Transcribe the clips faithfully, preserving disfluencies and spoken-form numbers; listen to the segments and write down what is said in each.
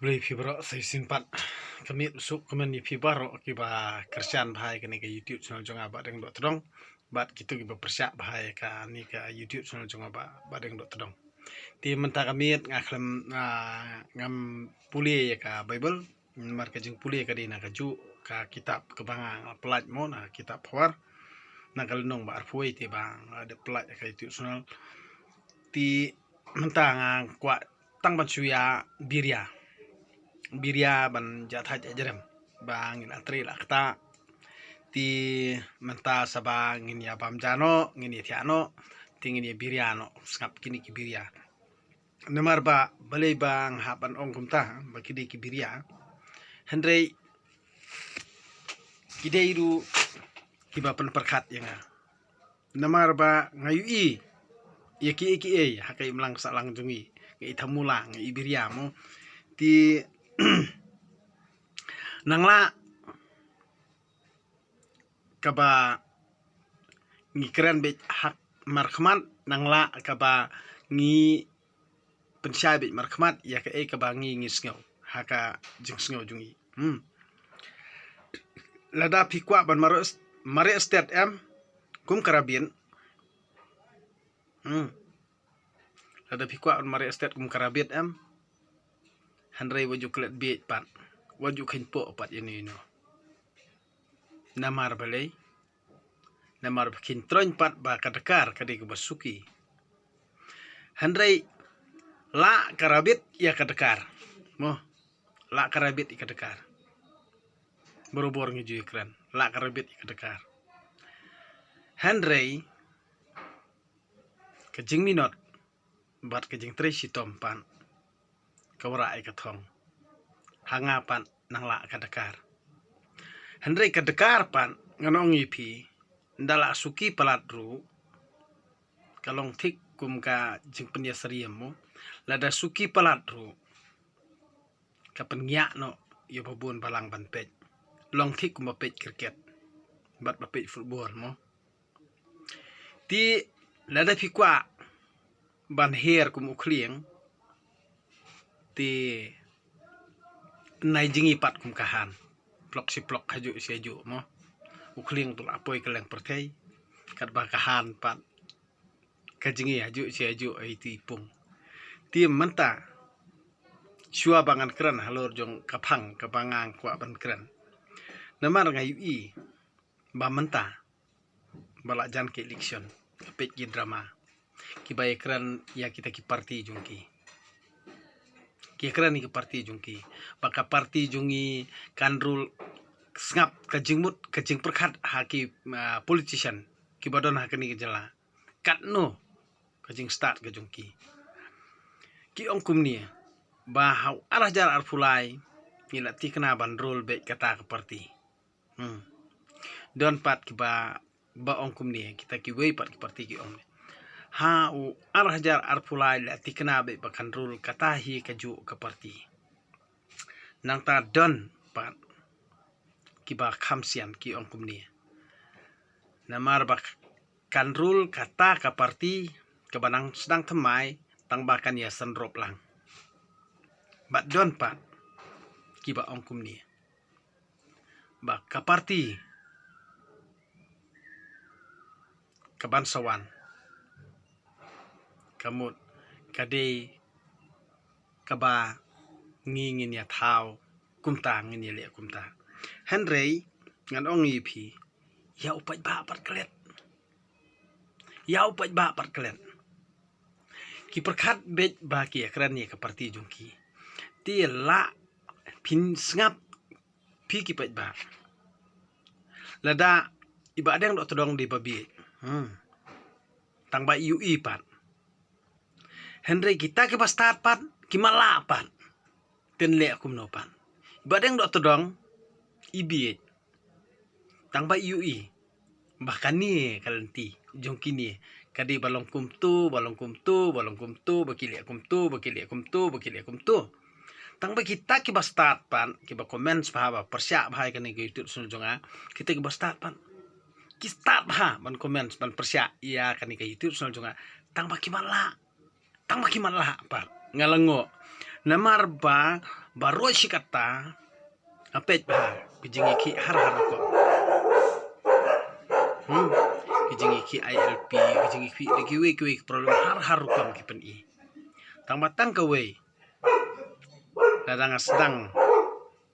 Khublei phi baroh sa shisien pat. Ka miet u suk kumne ïa phi baroh kiba kyrshan bha ïa kane ka YouTube channel jong nga Bah Deng Dohtdong bad kito kiba pyrshah bha ïa kane ka YouTube channel jong nga Bah, Bah Deng Dohtdong. Te mynta ka miet nga khlem, ah, ngam pule ïa ka Bible. Namar ka jingpule ka dei na kajuh ka kitab kaba nga pyllait mo, na kitab Pharao, na ka lynnong ba arphew wei te ba nga dep pyllait ka YouTube channel. Te mynta nga kwah tang ban shu ïa biria. Biria ban jahthait jahjrem ba ngin la trei la kta. Te mynta sa ba ngin ïa bam ja noh, ngin ïa thiah noh, te ngin ïa biria noh, sngap kine ki biria. Namar ba balei ba nga hap ban ong kumta ba ki dei ki biria? Hynrei ki dei ruh kiba pynpyrkhat ïa nga. Namar ba nga ïohi ïa kiei kiei ha ka imlang sahlang jong ngi, nga i thamula, nga i biria mo. Te nang lah kaba ngi kren beit ha markhmat, nang lah kaba ngi pynshai beit markhmat ïa kaei kaba ngi ngi sngew ha ka jingsngew jong ngi. Hmm. Lada phi kwah ban mareh, mareh stet em kum ka rabiet. Hmm. Lada phi kwah ban mareh stet kum ka rabiet em. Hynrei wat ju klet bieit pat, wat ju kheiñ poh pat ïano ïano. Namar balei? Namar ba kin troiñ pat ba ka dakar ka dei kaba suki. Hynrei lah ka rabiet ïa ka dakar. Mo, lah ka rabiet ïa ka dakar. Barabor ngi ju ïa kren, lah ka rabiet ïa ka dakar. Hynrei ka jingminot bad ka jingtrei shitom pat ka wanrah ïa ka thong. Ha nga pat nang lah ka dakar. Hynrei ka dakar pat ngan ong ïa phi, nda lah suki palat ruh ka long thik kum ka jingpynïasyriem mo. Lada suki palat ruh ka pynïap noh ïa ba bun balang ban peit. Long thik kum ba peit cricket bad ba peit football mo. Te lada phi kwah ban her kum u khlieng, te nai jngi pat kum ka han. Plok shi plok, hajuh shi hajuh mo. U khlieng tu la poi kylleng pyrthei, katba ka han pat ka jngi hajuh shi hajuh, ai ti pung. Te mynta shuwa ba ngan kren halor jong ka phang kaba nga kwah ban kren. Namar nga ïohi ba mynta ba la jan ka election, ka peit ki drama kiba ïa kren ïa kita ki parti jong ki. Ki ïa kren ïa ki parti jong ki, ba ka parti jong ngi kan rule. Sngap ka jingmut ka jingpyrkhat ha ki, ah, politician kiba don ha kane ka jylla. Katno ka jingstad ka jong ki? Ki ong kumne ba ha u ar hajar arphew lai ngi la tikna ban rule beit kata ka parti. Hmm. Don pat kiba, ba ong kumne, kita kiwei pat ki parti ki ong ne, ha u ar hajar arphew lai la tikna beit ba kan rule kata hi kajuh ka parti. Nangta don pat kiba kham sian ki ong kumne, namar ba kan rule kata ka parti kaba nang sdang thymmai tang ba kan ïa synrop lang. Bad don pat kiba ong kumne ba ka parti kaban sa wan, ka mut ka dei kaba ngi ngin ïa thaw kumta, ngin ïa leh kumta. Hynrei ngan ong ïa phi, ïa u paidbah pat klet. Ïa u paidbah pat klet. Ki pyrkhat beit ba ki ïa kren ïa ka parti jong ki. Te la phin sngap phi ki paidbah. Lada i Bah Deng Dohtdong dei ba bieit, hmm, tang ba i ïohi pat. Hynrei kita kiba stad pat ki mala pat. Te leh kumno pat? I Bah Deng Dohtdong i bieit, tang ba i ïohi ba kane ka lynti jong kine ka dei ba long kumto, ba long kumto, ba long kumto, ba ki leh kumto, ba ki leh kumto, ba ki leh kumto. Tang ba kita kiba stad pat, kiba comments bha, ba pyrshah bha ïa kane ka YouTube channel jong nga, kita kiba stad pat, ki stad bha ban comments, ban pyrshah ïa kane ka YouTube channel jong nga. Tang ba ki mala, tang ba ki mala pat. Nga la ngoh. Namar ba Baroh shi katta, nga peit ba ki jingïakhih har har rukom. Hmm. Ki jingïakhih I L P, ki jingïakhih da kiwei kiwei ki problem har har rukom ki pyni. Tang ba tang kawei, lada nga sdang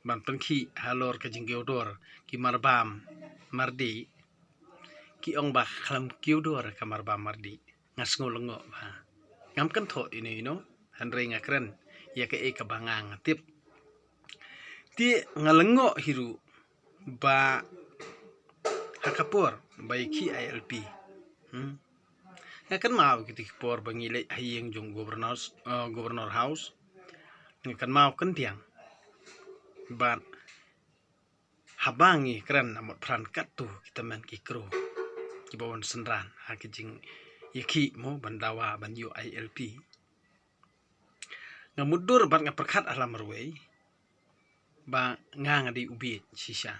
ban pynkhih halor ka jingkiew dor ki marbam mardi, ki ong ba khlem kiew dor ka marbam mardi. Nga sngew lyngngoh ba ngam kynthoh ino ino, hynrei nga kren ïa kaei kaba nga nga tip. Te nga lyngngoh hi ruh ba ha ka por ba ïakhih I L P, hmm, nga kynmaw kito ki por ba ngi leit ha ïing jong Governor, eh, Governor House. Nga kynmaw kyndiang. Bad haba ngi kren namot pran katto ki tymmen ki kro kiba wan synran ha ki jingïakhih mo ban dawa ban ïoh I L P, nga mutdur bad nga pyrkhat ha la marwei ba nga nga dei u bieit shisha.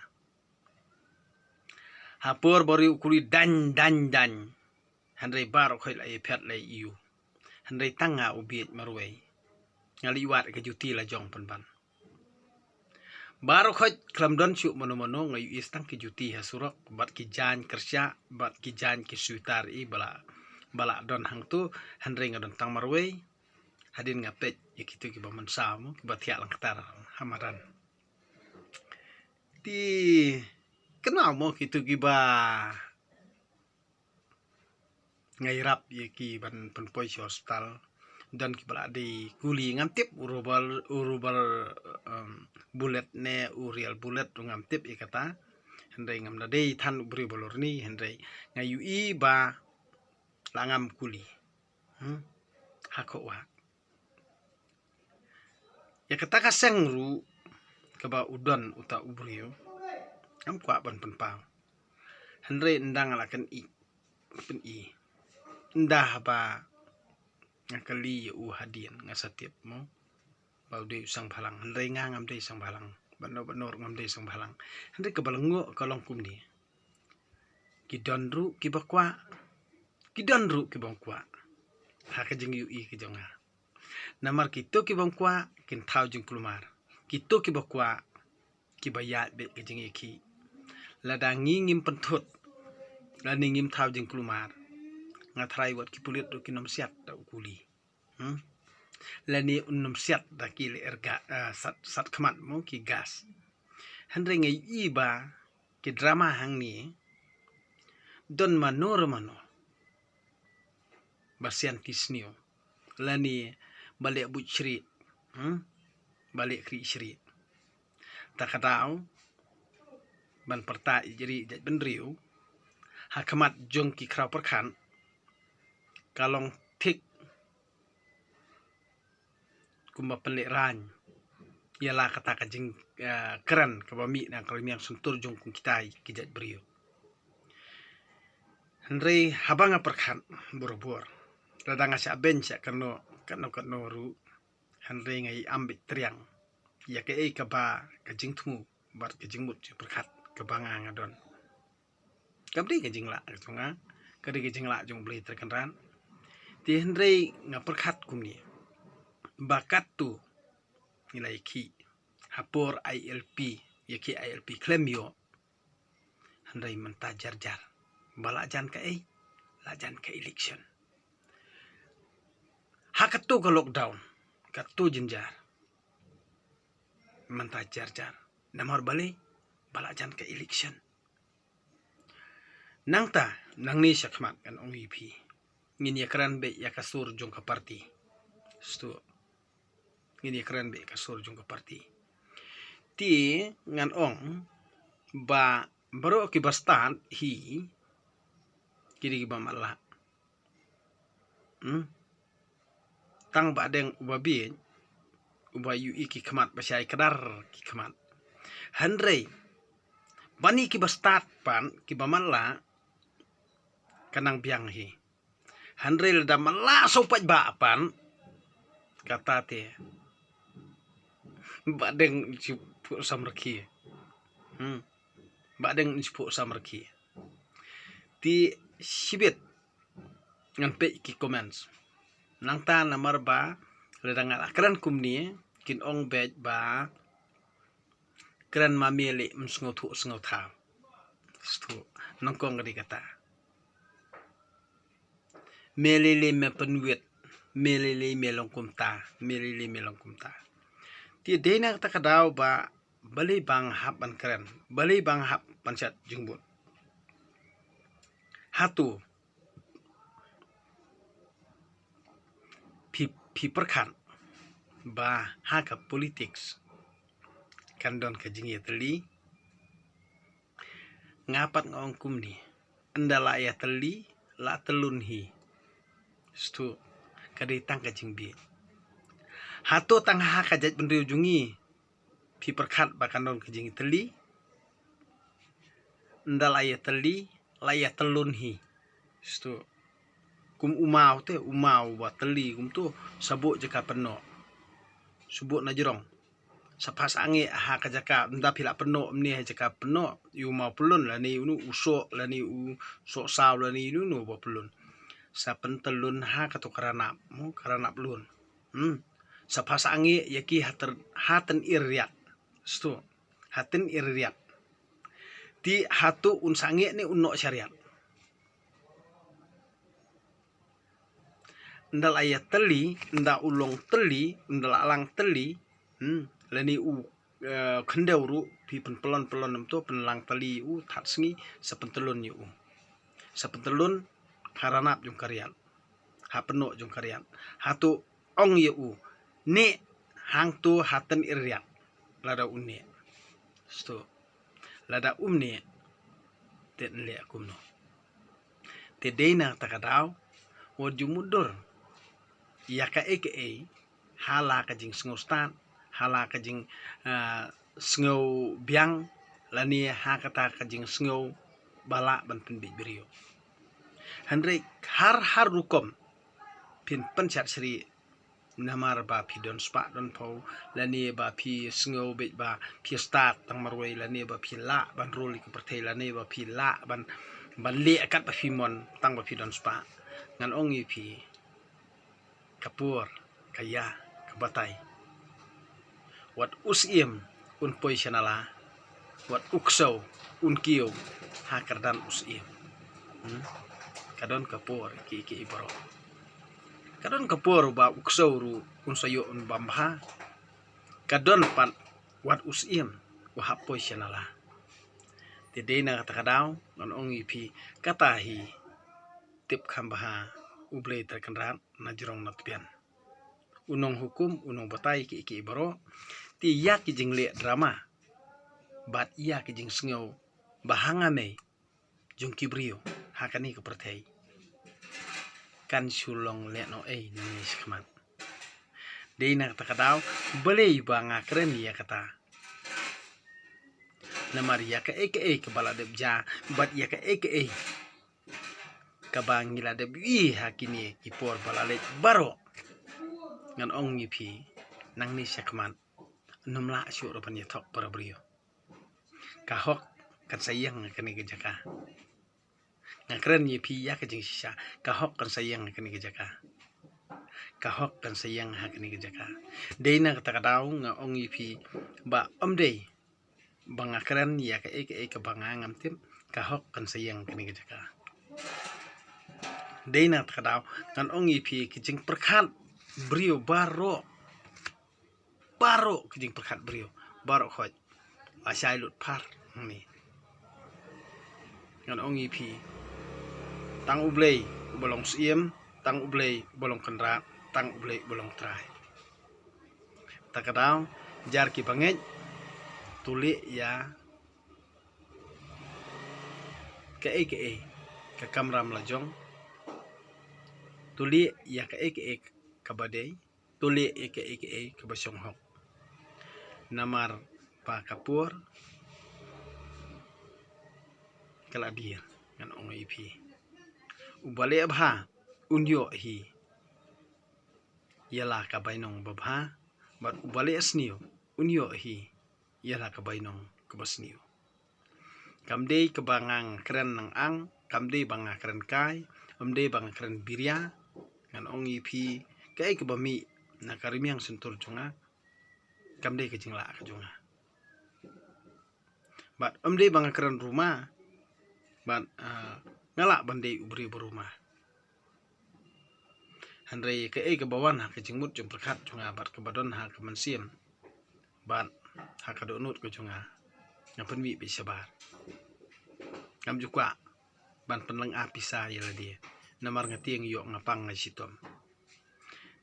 Ha por ba u riew u kuli daiñ daiñ daiñ, hynrei baroh khoit la ïapher la ïoh. Hynrei tang nga u bieit marwei, nga leit wad ka juti la jong pynban. Baroh khoit khlem don shuh mano mano, nga ïohi tang ki juti ha surok bad ki jaiñ kyrsha bad ki jaiñ ki sweater i ba la, ba la don hangto, hynrei nga don tang marwei. Hadien nga peit ïa kito kiba mynsaw mo, kiba thiah lyngktar ha madan. Te kynmaw mo kito kiba nga ïarap ïa ki ban pynpoi sha hospital. Don kiba la dei kuli, ngam tip u rubber, u rubber, um, bullet ne u real bullet ruh ngam tip ïa kata. Hynrei ngam da dei than u briew ba lorni, hynrei nga ïohi ba la ngam kuli. Hmm? Ha khoh wah. Ïa kata ka seng ruh kaba u don uta u briew, ngam kwah ban pynpaw. Hynrei ynda nga la kynnoh, pyni, ynda haba nga kylli ïa u hadien nga sa tip mo ba u dei u seng bhalang. Hynrei nga ngam dei seng bhalang, bad no bad no ruh ngam dei seng bhalang. Hynrei kaba lyngngoh ka long kumne, ki don ruh kiba kwah, ki don ruh kibym kwah ha ka jingïohi ka jong nga. Namar kito kibym kwah kin thaw jingkulmar, kito kiba kwah kiba ïaid beit ka jingïakhih. Lada ngi ngim pynthut lane ngim thaw jingkulmar, nga tharai wat ki pulit ruh kin ym siat da u kuli. Hmm? Lane un ym siat da ki lyer ga, eh, sat, sat khmat mo, ki gas. Hynrei nga ïohi ba ki drama hangne don mano re mano ba sian ki sniew lane ba leh buit shrieh, hmm? Ba leh khrieh shrieh. Ta ka daw ban pyrta ïa jri ïa jaitbynriew ha khmat jong ki khraw pyrkhat ka long thik kumba pynlehrain ïa la kata ka jing, eh, kren kaba mih na ka rmiang syntur jong kum kita ki jaitbynriew. Hynrei haba nga pyrkhat bor bor, lada nga shah beiñ shah kano kano kano ruh, hynrei nga ïam beit triang ïa kaei kaba ka jingthmu bad ka jingmut jingpyrkhat kaba nga nga don. Kam dei ka jinglah ka jong nga, ka dei ka jinglah jong U Blei Trai Kynrad. Te hynrei nga pyrkhat kumne, ba katto ngi la ïakhih ha por I L P, ïakhih I L P khlem ïoh. Hynrei mynta jar jar ba la jan kaei, la jan ka election. Ha katto ka lockdown, katto jynjar, mynta jar jar. Namar balei? Ba la jan ka election. Nangta nangne shakhmat ngan ong ïa phi, ngin ïakren beit ïa ka sur jong ka party. Stu, ngin ïakren beit ïa ka sur jong ka party. Te ngan ong ba baroh kiba stad hi ki dei kiba matlah. Hmm? Tang Bahdeng uba bieit, uba ïohi ki khmat ba shai kdar ki khmat. Hynrei bani kiba stad pat, kiba matlah, ka nang biang hi. Hynrei lada matlah sawpaj ba pat, kata te Bahdeng shi phuh samrkhie. Hmm. Bahdeng shi phuh samrkhie. Te shibit ngan peit ki comments. Nangta namar ba lada nga la kren kumne, kin ong beit ba kren ma me leh, ym sngewthuh sngewthaw. Stu, nyngkong ka dei kata. Me lei lei me pynwit, me lei lei me long kumta, me lei lei me long kumta. Te dei na kata ka daw ba balei ba nga hap ban kren, balei ba nga hap ban shet jingbud. Hato phi, phi pyrkhat ba ha ka politics kan don ka jingïatylli? Nga pat nga ong kumne, ynda la ïatylli, la tyllun hi. Stu, ka dei tang ka jingbieit. Hato tang ha ka jaitbynriew jong ngi phi pyrkhat ba kan don ka jingïatylli? Ynda la ïatylli, la ïatyllun hi. Stu, kum u maw te, u maw ba tylli kumto, sa buh jaka pynnoh, sa buh na jrong. Sa phah sangeh ha ka jaka, ynda phi la pynnoh ym ne ha jaka pynnoh ïa u maw pyllun lane ïa u soh lane u soh saw lane ïa u no ba pyllun. Sa pyntyllun ha kato ka ranap, mo, ka ranap lun. Hmm. Sa phah sangeh ïa ki ha tyn, ha tyn ir riat. Stu, ha tyn ir riat. Te hato un sangeh ne un noh sha riat? Ynda la ïatylli, ynda u long tylli, ynda la lang tylli, hmm, lane u, eh, khyndew ruh phi pynpyllun pynpyllun, ym to pynlang tylli ïa u, that sngi sa pyntyllun ïa u. Sa pyntyllun ha ranap jong ka riat, ha pynnoh jong ka riat. Hato ong ïa u, neh hangto ha tyn ir riat? Lada u neh, stu, lada um neh, te yn leh kumno? Te dei na kata ka daw wat ju mutdur ïa kaei kaei ha la ka jingsngewstad, ha la ka jing, ah, sngew biang, lane ha kata ka jingsngew ba lah ban pynbieit briew. Hynrei har har rukom phin pynshad shrieh, namar ba phi don spah don phew, lane ba phi sngew beit ba phi stad tang marwei, lane ba phi lah ban rule ïa ka pyrthei, lane ba phi lah ban, ban leh kat ba phi mon tang ba phi don spah. Ngan ong ïa phi, ka por, ka ïa, ka batai, wat u syiem un poi sha nala, wat u ksew un kiew ha kyrdan u syiem. Hmm? Ka don ka por kiei kiei baroh. Ka don ka por ba u ksew ruh un sa ïoh un bam bha. Ka don pat wat u syiem u hap poi sha nala. Te dei na kata ka daw ngan ong ïa phi, kata hi tip kham bha, U Blei Trai Kynrad na jrong na tbian. U nonghukum, u nongbatai kiei kiei baroh. Te ïa ki jingleh drama bad ïa ki jingsngew ba hangne jong ki briew ha kane ka pyrthei kan shu long lehnohei nangne shakhmat. Dei na kata ka daw balei ba nga kren ïa kata. Namar ïa kaei kaei kaba la dep jia bad ïa kaei kaei kaba ngi la dep ïohi ha kine ki por ba la leit baroh, ngan ong ïa phi, nangne shakhmat ym lah shuh ruh ban ïathoh para briew. Ka hok kan sa ïeng ha kane ka jaka. Nga kren ïa phi ïa ka jingshisha, ka hok kan sa ïeng ha kane ka jaka. Ka hok kan sa ïeng ha kane ka jaka. Dei na kata ka daw nga ong ïa phi ba ym dei ba nga kren ïa kaei kaei kaba nga ngam tip, ka hok kan sa ïeng ha kane ka jaka. Dei na kata ka daw ngan ong ïa phi, ki jingpyrkhat briew baroh, baroh ki jingpyrkhat briew baroh khoit la shai lut phar hangne. Ngan ong ïa phi, tang U Blei uba long Syiem, tang U Blei uba long Kynrad, tang U Blei uba long Trai. Ta ka daw, jar ki bangeit, to leh ïa kaei kaei ka kamram la jong, to leh ïa kaei kaei kaba dei, to leh ïa kaei kaei kaba shong hok. Namar ba ka por ka la dier, ngan ong ïa phi. Uba leh bha un ïoh hi ïa la ka bainong babha, bad uba leh sniew un ïoh hi ïa la ka bainong kaba sniew. Kam dei kaba nga kren nang ang, kam dei ba nga kren kai, kam dei ba nga kren biria. Ngan ong ïa phi, kaei kaba mih na ka rmiang shyntur jong nga, kam dei ka jinglah ka jong nga. Bad ym dei ba nga kren ruma, bad, ah, nga lah ban dei u briew ba ruma. Hynrei kaei kaba wan ha ka jingmut jingpyrkhat jong nga bad kaba don ha ka mynsiem bad ha ka dohnud ka jong nga, nga pynmih beit shabar. Ngam ju kwah ban pynlynga pisa ïa lade, namar nga tieng ïoh nga pang nga shitom.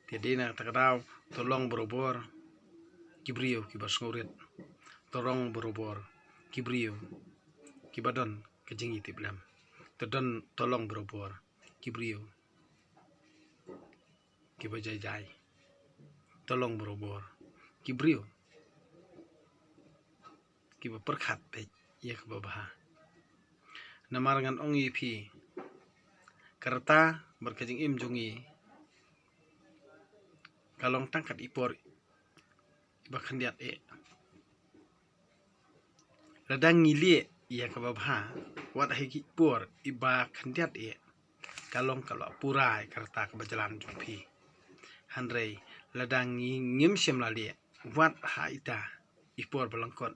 Te dei na kata ka daw, to long barabor ki briew kiba sngewrit, to long barabor ki briew kiba don ka jingïatiplem, to don, to long barabor ki briew kiba jai jai, to long barabor ki briew kiba pyrkhat beit ïa kaba bha. Namar ngan ong ïa phi, ka rta bad ka jingim jong ngi ka long tang kat i por iba khyndiat eh. Lada ngi leh ïa kaba bha wat ha ki por iba khyndiat eh, ka long ka la pura ïa ka rta kaba jlan jong phi. Hynrei lada ngi ngim shym la leh, wat ha ita i por ba lyngkot,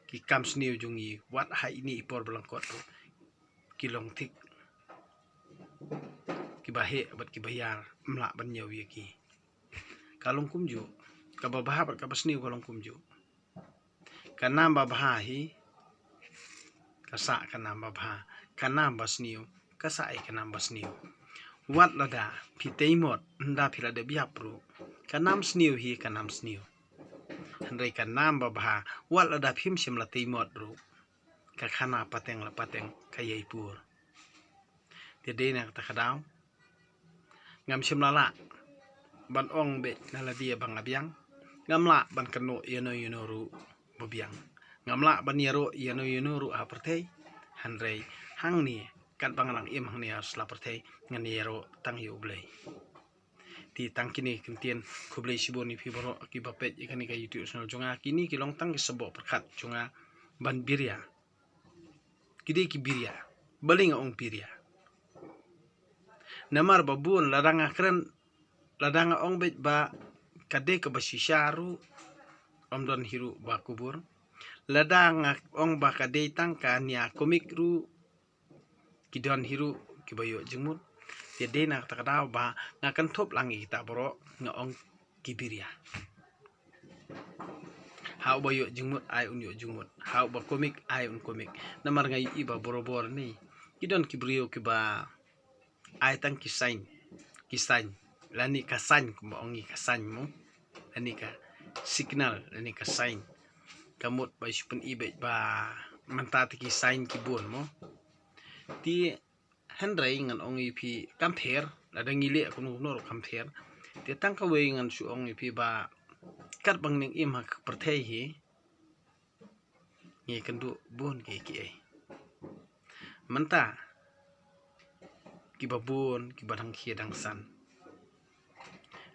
ki kam sniew jong ngi wat ha ine i por ba lyngkot ruh ki long thik, kiba heh bad kiba ïar, ym lah ban ñiew ïa ki. Ka long kumjuh, kaba bha bad kaba sniew ka long kumjuh. Ka nam ba bha hi ka sah ka nam ba bha, ka nam ba sniew ka sah ïa ka nam ba sniew. Wat lada phi tei mot, ynda phi la dep ïap ruh, ka nam sniew hi ka nam sniew. Hynrei ka nam ba bha, wat lada phim shym la tei mot ruh, ka khana pateng la pateng ka ïai pur. Te dei na kata ka daw, ngam shym la lah ban ong beit na lade ba nga biang. Ngam lah ban kynnoh ïano ïano ruh ba biang. Ngam lah ban ïaroh ïano ïano ruh ha pyrthei. Hynrei hangne, katba nga nang im hangne ha sla pyrthei, ngan ïaroh tang ïa U Blei. Te tang kine ki ktien, khublei shibun ïa phi baroh kiba peit ïa kane ka YouTube channel jong nga. Kine ki long tang ki symboh pyrkhat jong nga ban biria. Ki dei ki biria. Balei nga ong biria? Namar ba bun lada nga kren, lada nga ong beit ba ka dei kaba shisha ruh, ym don hi ruh ba kubur. Lada nga ong ba ka dei tang ka nia komik ruh, ki don hi ruh kiba ïoh jingmut. Te dei na kata ka daw ba nga kynthup lang ïa kita baroh, nga ong ki biria. Ha uba ïoh jingmut ai un ïoh jingmut, ha uba komik ai un komik. Namar nga ïohi ba barabor ne ki don ki briew kiba ai tang ki sign, ki sign, lane ka sign, kumba ong ngi ka sign mo, lane ka signal, lane ka sign. Ka mut ba shu pyni beit ba mynta te ki sign ki bun mo. Te hynrei ngan ong ïa phi, kam pher, lada ngi leh kumno kumno ruh kam pher. Te tang kawei ngan shu ong ïa phi ba katba ngi im ha ka pyrthei hi, ngi kynduh bun kiei kiei. Mynta kiba bun kiba dang khie dang san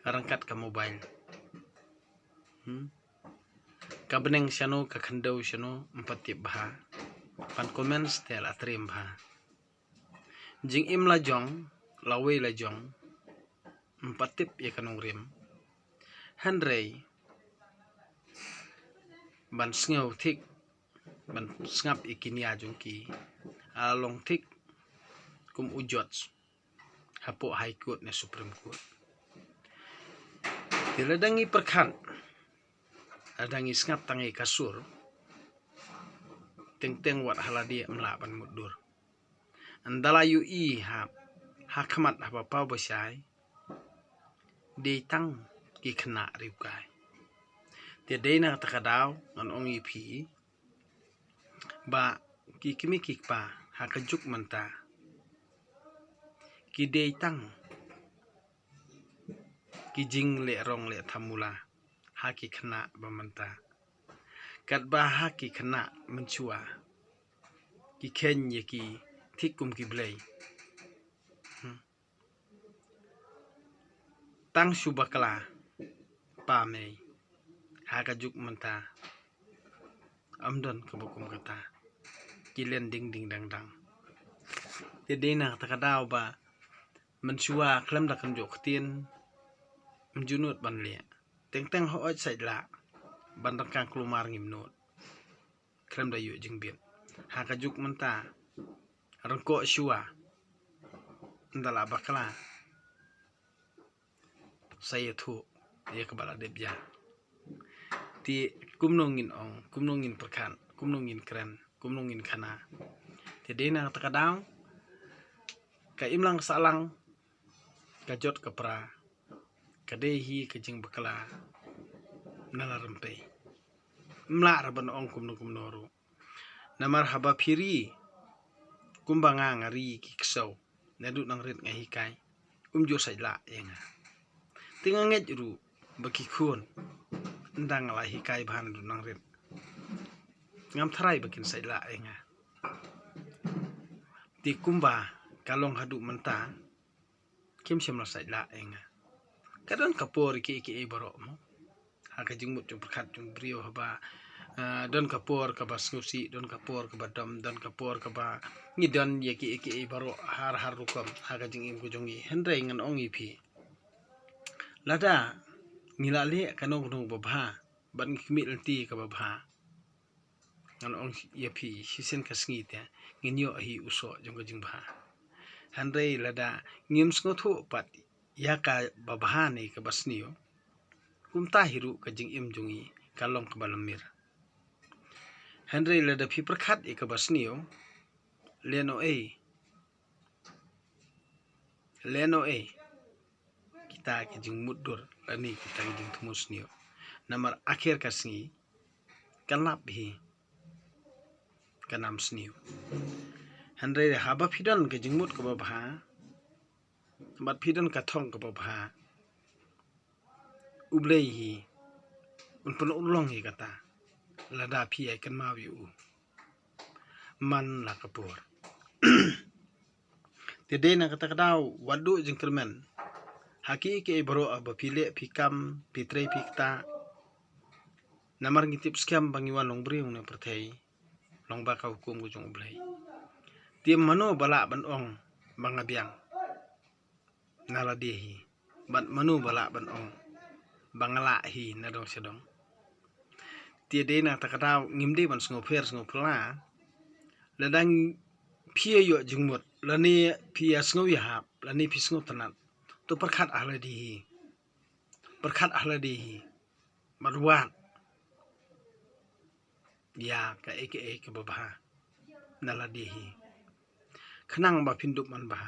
ryngkat ka mobile. Hmm? Ka bneng shano, ka khyndew shano, ym pat tip bha. Ban comments te la triem bha. Jingim la jong, lawei la jong, ym pat tip ïa ka nongrim. Hynrei ban sngew thik, ban sngap ïa ki nia jong ki, a long thik kum u judge hapoh High Court ne Supreme Court. Te lada ngi pyrkhat, lada ngi sngap tang ïa ka sur, teng teng wat ha lade ym lah ban mutdur. Ynda la ïohi ha, ha khmat haba paw ba shai, dei tang ki khynnah riewkai. Te dei na kata ka daw ngan ong ïa phi ba ki kmie ki kpa ha ka juk mynta ki dei tang ki jingleh rong leh thamula ha ki khynnah ba mynta. Katba ha ki khynnah mynshuwa ki kheiñ ïa ki thik kum ki blei. Hmm. Tang shu bakla pa mei, ha ka juk mynta ym don kaba kum kata. Ki len ding ding dang dang. Te dei na kata ka daw ba mynshuwa khlem da kynjoh ktien, ym ju nud ban leh. Teng teng hooid sait lah. ban ryngkang kulmar ngim nud. Khlem da ïoh jingbit. Ha ka juk mynta, ryngkoh shuwa, ynda la bakla, sa ïathuh ïa kaba la dep ïa. Te kumno ngin ong, kumno ngin pyrkhat, kumno ngin kren, kumno ngin khana. Te dei na kata ka daw, ka imlang sahlang, ka jot ka pra, ka dei hi ka jingbakla na la rympei. Mlah ra ban ong kumno kumno ruh. Namar haba phi ri kumba nga nga ri ki ksew, naduh nang rit nga hikai, um ju sait lah ïa nga. Te nga ngeit ruh ba ki khun, ynda nga la hikai bha naduh nang rit, ngam tharai ba kin sait lah ïa nga. Te kumba ka long haduh mynta, kim shym la sait lah ïa nga. Ka don ka por ïa kiei kiei baroh mo. Ha ka jingmut jingpyrkhat jong u briew haba, ah, don ka por kaba sngewsih, don ka por kaba dom, don ka por kaba ngi don ïa kiei kiei baroh har har rukom ha ka jingim ka jong ngi. Hynrei ngan ong ïa phi, lada ngi la leh kano kano ba bha, bad ngi khmih lynti kaba bha, ngan ong ïa phi, shisien ka sngi te ngin ïoh hi u soh jong ka jingbha. Hynrei lada ngim sngewthuh pat ïa kaba bha ne kaba sniew, kumta hi ruh ka jingim jong ngi ka long kaba lymir. Hynrei lada phi pyrkhat ïa kaba sniew, lehnohei, lehnohei kita ki jingmutdur lane kita ki jingthmu sniew. Namar akhir ka sngi kan lap hi ka nam sniew. Hynrei haba phi don ka jingmut kaba bha, bad phi don ka thong kaba bha, U Blei hi un pynurlong hi kata, lada phi ai kynmaw ïa u man la ka por. Te dei na kata ka daw, wat duh jingkyrmen ha kiei kiei baroh ba phi leh, phi kam, phi trei, phi kta. Namar ngi tip skhem ba ngi wan long briew na pyrthei lyngba ka hukum ka jong U Blei. Te mano ba lah ban ong ba nga biang na lade hi, bad mano ba lah ban ong ba nga lah hi na dong sha dong? Te dei na kata ka daw, ngim dei ban sngewpher sngewphylla. Lada phi ïoh jingmut, lane phi ïa sngew ïahap, lane phi sngewtynnat, to pyrkhat ha lade hi. Pyrkhat ha lade hi. Bad wad ïa kaei kaei kaba bha na lade hi, khnang ba phin dup man bha.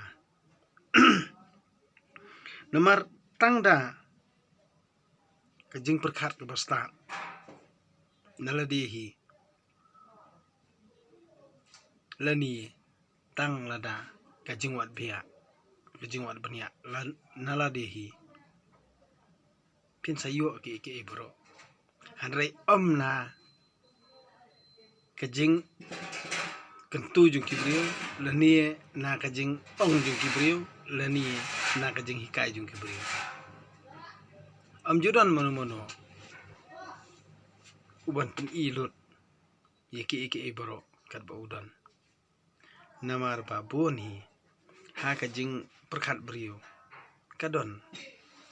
Namar tang da ka jingpyrkhat kaba stad na lade hi, lane tang lada ka jingwad bniah, ka jingwad bniah na lade hi, phin sa ïoh kiei kiei baroh. Hynrei ym na ka jingkyntu jong ki briew, lane na ka jingong jong ki briew, lane na ka jinghikai jong ki briew. Ym ju don mano mano u ban pyni lut ïa kiei kiei baroh katba u don. Namar ba bun hi ha ka jingpyrkhat briew ka don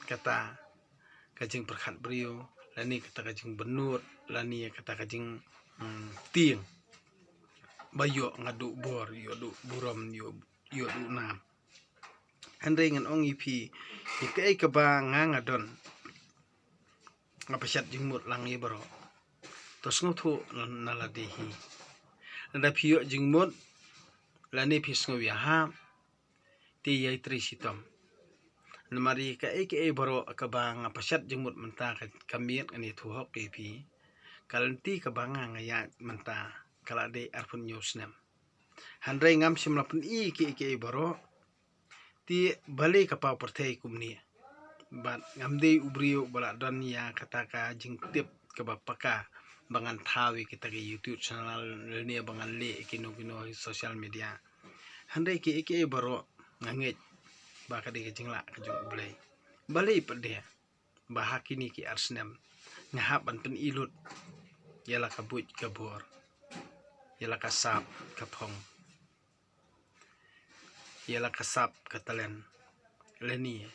kata ka jingpyrkhat briew, lane kata ka jingbynnud, lane kata ka jing, mm, tieng ba ïoh nga duh bor, ïoh duh burom, ïoh, ïoh duh nam. Hynrei ngan ong ïa phi, ïa kaei kaba nga nga don, nga pynshad jingmut lang ïa baroh. To sngewthuh na, na lade hi. Lada phi ïoh jingmut lane phi sngew ïahap, te ïai trei shitom. Namar ïa kaei kaei baroh kaba nga pynshad jingmut mynta ka, ka miet ngan ïathuh hok ïa phi. Ka lynti kaba nga nga ïaid mynta ka la dei arphew hynñiew snem. Hynrei ngam shym la pyni kiei kiei baroh. Te balei ka paw pyrthei kumne? Bad ngam dei u briew ba la don ïa kata ka jingtip kaba paka ba ngan thaw ïa kita ki YouTube channel lane ba ngan leh ïa kino kino social media. Hynrei kiei kiei baroh nga ngeit ba ka dei ka jinglah ka jong U Blei. Balei pat de ba ha kine ki ar snem nga hap ban pyni lut ïa la ka buit ka bor, ïa la ka sap ka phong, ïa la ka sap ka talent, lane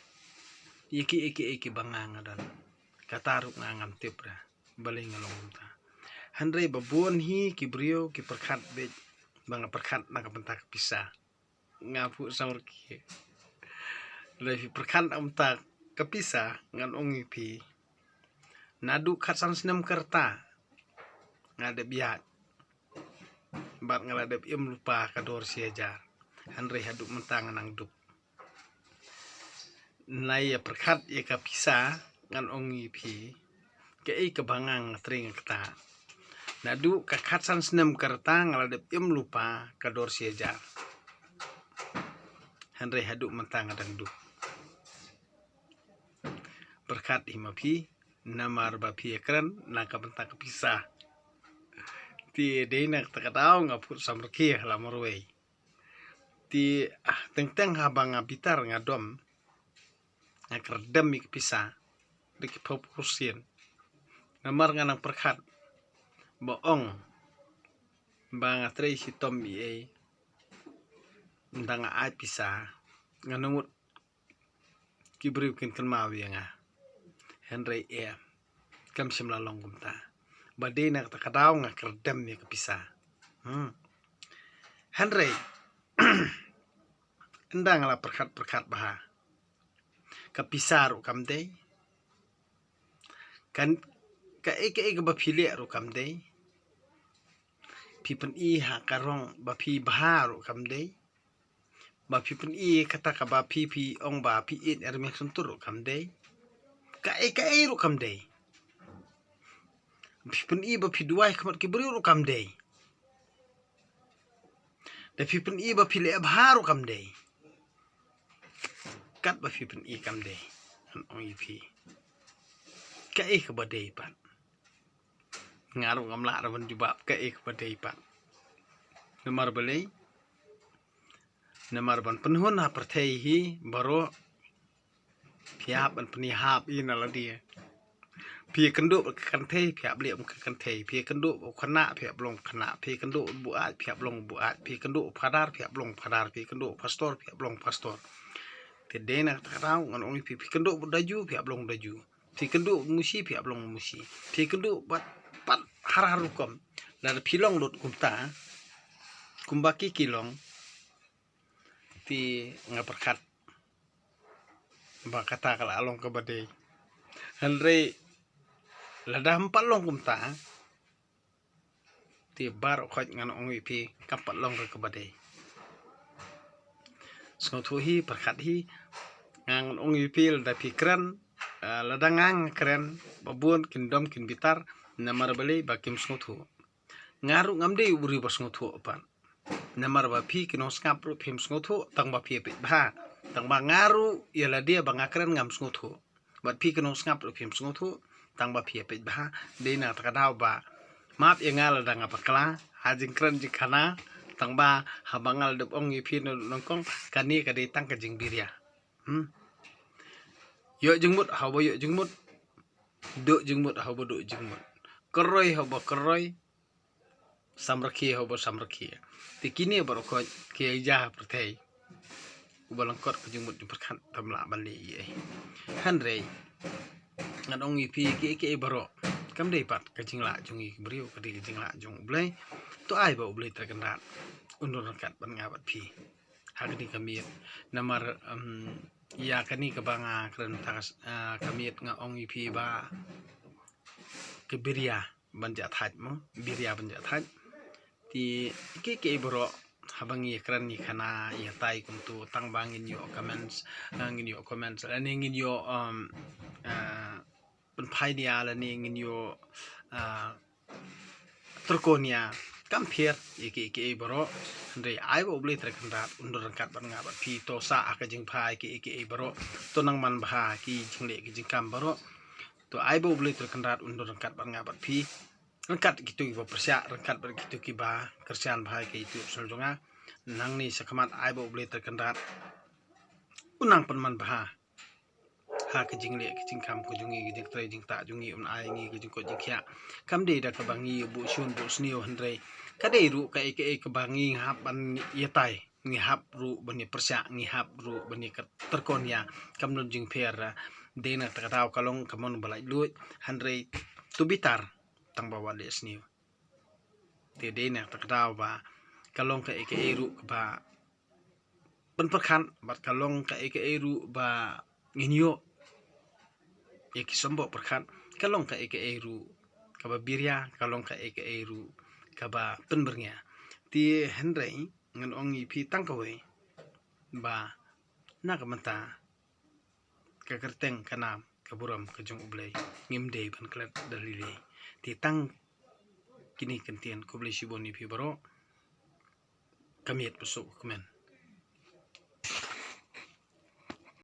ïa kiei kiei kiba nga nga don, kata ruh nga ngam tip re. Balei nga long kumta? Hynrei ba bun hi ki briew ki pyrkhat beit ba nga pyrkhat na ka bynta ka pisa. Nga phuh samrkhie. Lada phi pyrkhat na ka bynta ka pisa, ngan ong ïa phi, naduh khatsan snem ka rta nga dep ïaid bad nga la dep im lypa ka dor shi hajar. Hynrei haduh mynta nga nang duk. Nai ïa pyrkhat ïa ka pisa, ngan ong ïa phi, kaei kaba nga nga trei nga kata. Naduh ka khatsan snem ka rta nga la dep im lypa ka dor shi hajar. Hynrei haduh mynta nga dang duk. Pyrkhat hi ma phi, namar ba phi ïa kren na ka bynta ka pisa. Te dei na kata ka daw nga phuh samrkhie la marwei. Te, ah, teng teng haba nga bitar nga dom, nga kyrdem ïa ka pisa da ki phew percent. Namar nga nang pyrkhat ba ong ba nga trei shitom ei ei, ynda nga ai pisa, nga nang mut ki briew kin kynmaw ïa nga. Hynrei eh, kam shym la long kumta. Ba dei na kata ka daw nga kyrdem ïa ka pisa. Hmm. Hynrei ynda nga la pyrkhat pyrkhat bha, ka pisa ruh kam dei. Kan, kaei kaei kaba phi leh ruh kam dei. Phi pyni ha ka rong ba phi bha ruh kam dei. Ba phi pyni kata kaba phi, phi ong ba phi ïeit ïa Ri Meng Syntur ruh kam dei. Kaei kaei ruh kam dei. Phi pyni ba phi duwai khmat ki briew ruh kam dei. Da phi pyni ba phi leh bha ruh kam dei. Katba phi pyni kam dei. Ngan ong ïa phi, kaei kaba dei pat? Nga ruh ngam lah ruh ban jubab kaei kaba dei pat. Namar balei? Namar ban pynhun ha pyrthei hi baroh, phi hap ban pynïahap ïa na lade. Phi kynduh ka kynthei, phi hap leh ka kynthei. Phi kynduh u khynnah, phi hap long khynnah. Phi kynduh u buaid, phi hap long buaid. Phi kynduh u phadar, phi hap long phadar. Phi kynduh u pastor, phi hap long pastor. Te dei na kata ka daw ngan ong ïa phi, phi kynduh u daju, phi hap long daju. Phi kynduh u musi, phi hap long musi. Phi kynduh bad pat har har rukom. Lada phi long lut kumta, kumba ki ki long, te nga pyrkhat ba kata ka la long kaba dei. Hynrei lada ym pat long kumta, te baroh khoit ngan ong ïa phi, kam pat long ruh kaba dei. Sngewthuh hi, pyrkhat hi. Ngan ong ïa phi, lada phi kren, ah, lada nga nga kren, ba bun kin dom kin bitar. Namar balei? Ba kim sngewthuh. Nga ruh ngam dei u briew ba sngewthuh pat. Namar ba phi ki nongsngap ruh phim sngewthuh tang ba phi ïa peit bha. Tang ba nga ruh ïa lade ba nga kren ngam sngewthuh. Bad phi ki nongsngap ruh phim sngewthuh tang ba phi ïa peit bha. Dei na kata ka daw ba map ïa nga lada nga bakla ha jingkren jingkhana, tang ba haba nga la dep ong ïa phi nyngkong, kane ka dei tang ka jingbiria. Hmm. Ïoh jingmut haba ïoh jingmut. Duh jingmut haba duh jingmut. Kyroi haba kyroi. Samrkhie haba samrkhie. Te kine baroh khoit ki ïa ja ha pyrthei. Uba lyngkot ka jingmut jingpyrkhat te ym lah ban leh ei ei. Hynrei ngan ong ïa phi, kiei kiei baroh, kam dei pat ka jinglah jong ngi ki briew, ka dei ka jinglah jong U Blei. To ai ba U Blei Trai Kynrad un don ryngkat bad nga bad phi ha kane ka miet. Namar, um, ïa kane kaba nga kren mynta ka, ah, ka miet nga ong ïa phi ba ka biria ban jah thait mo, biria ban jah thait. Te kiei kiei baroh, haba ngi ïa kren ïa khana ïa tai kumto, tang ba ngin ïoh comments, ah, ngin ïoh comments lane ngin ïoh, um, ah, pynphai nia lane ngin ïoh, ah, tyrko nia. Kam pher ïa kiei kiei baroh. Hynrei ai ba U Blei Trai Kynrad un don ryngkat bad nga bad phi. To sah ha ka jingbha ïa kiei kiei baroh. To nang man bha ha ki jingleh ki jingkam baroh. To ai ba U Blei Trai Kynrad un don ryngkat bad nga bad phi. Ryngkat kito kiba pyrshah, ryngkat bad kito kiba kyrshan bha ïa ka YouTube channel jong nga. Nangne shakhmat ai ba U Blei Trai Kynrad un nang pynman bha ha ka jingleh ka jingkam ka jong ngi, ka jingtrei jingktah jong ngi, un ai ngi ka jingkoit jingkhiah. Kam dei da kaba ngi buh shun buh sniew, hynrei ka dei ruh kaei kaei kaba ngi hap ban ïa tai, ngi hap ruh ban ïa pyrshah, ngi hap ruh ban ïa tyrko nia. Kam don jingpher. Dei na kata ka daw ka long ka mon ba laitluid, hynrei to bitar tang ba wat leh sniew. Te dei na kata ka daw ba ka long kaei kaei ruh kaba pynpyrkhat bad ka long kaei kaei ruh ba ngin ïoh ïa ki symboh pyrkhat, ka long kaei kaei ruh kaba biria, ka long kaei kaei ruh kaba pynbyrngia. Te hynrei ngan ong ïa phi tang kawei ba na ka mynta ka kyrteng ka nam ka burom ka jong U Blei ngim dei ban klet da lei lei. Te tang kine ki kyntien, khublei shibun ïa phi baroh. Ka miet ba suk kmen.